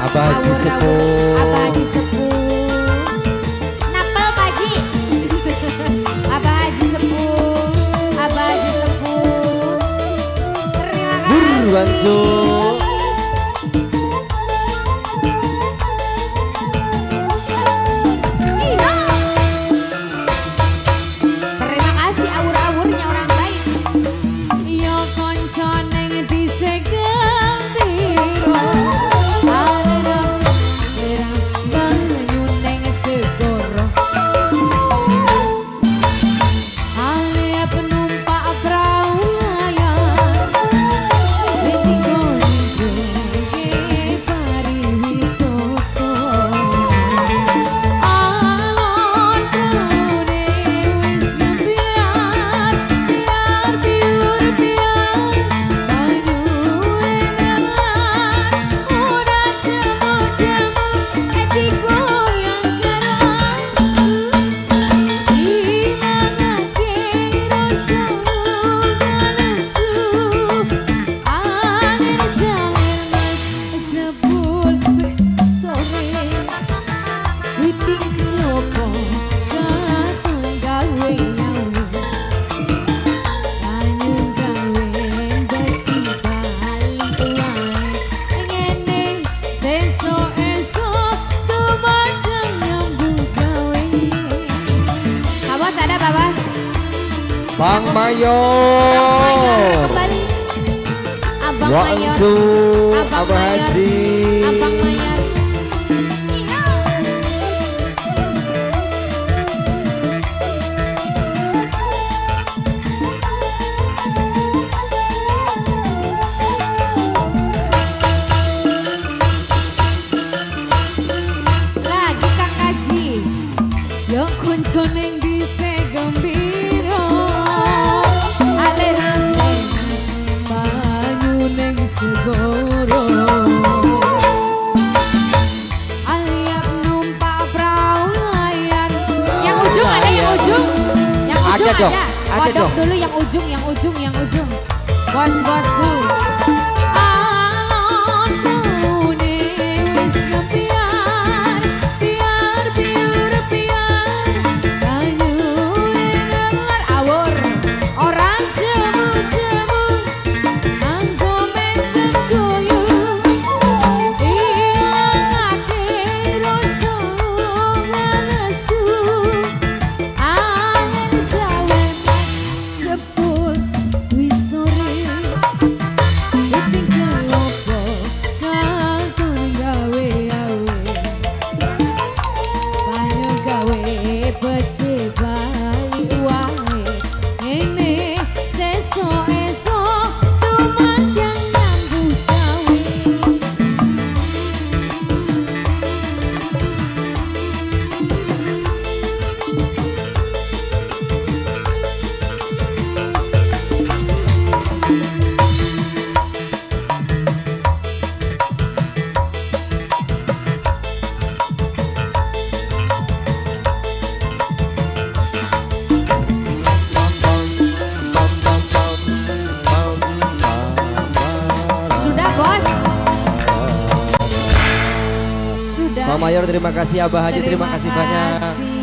Abah Haji Awur-awur. Sepuh. Abah Haji Sepuh. Napel, Pak Haji. Abah Haji Sepuh. Abah Haji Sepuh. Terima kasih. Wancu. Iya. Terima kasih awur-awurnya orang baik. Yo konco neng dhisik gembira. Alerang lerang banyu neng segara. Ale penumpak prau layar. Wetiko pariwisata. Alon praune wis ngebyar, biar biur biar banyu ngelar, ora jemu-jemu etiko yang kerang. Ilangake rasa nesu, angin jaler mas jebul sore. Witing kelopo katon gawe nyawa. Banyu gawe dadi bali wae. Ngene sesuk esuk tumadang nyambut gawe. Pak Bos ada, Pak Bos? Bang Mayor Mayor. Kembali. Abang Mayor. Wancu. Abang Abah Mayor. Haji. Abang Mayor. Iya. Lagi Kang Kaji. Yo konco ning dhisik gembira. Aliran banyu ning segara. Aliap numpak prau layar. Yang ujung ada, yang ujung. Yang ujung Ada ada. dong, ada Kodok dong. Dulu yang ujung, yang ujung, yang ujung. Bos bosku. Alon praune wis ngebyar, biar biur biar banyu ngelar awur ora jemu-jemu anggo mesem guyu ilangake rasa nesu angin jawe mas jebul wis sore. Witing kelopo katon gawe awe banyu gawe becik bali wae ngene sesuk esuk tumadang nyambut gawe. Sudah, Bos, sudah. Bang Mayor terima kasih, Abah Haji terima kasih banyak. Kasih.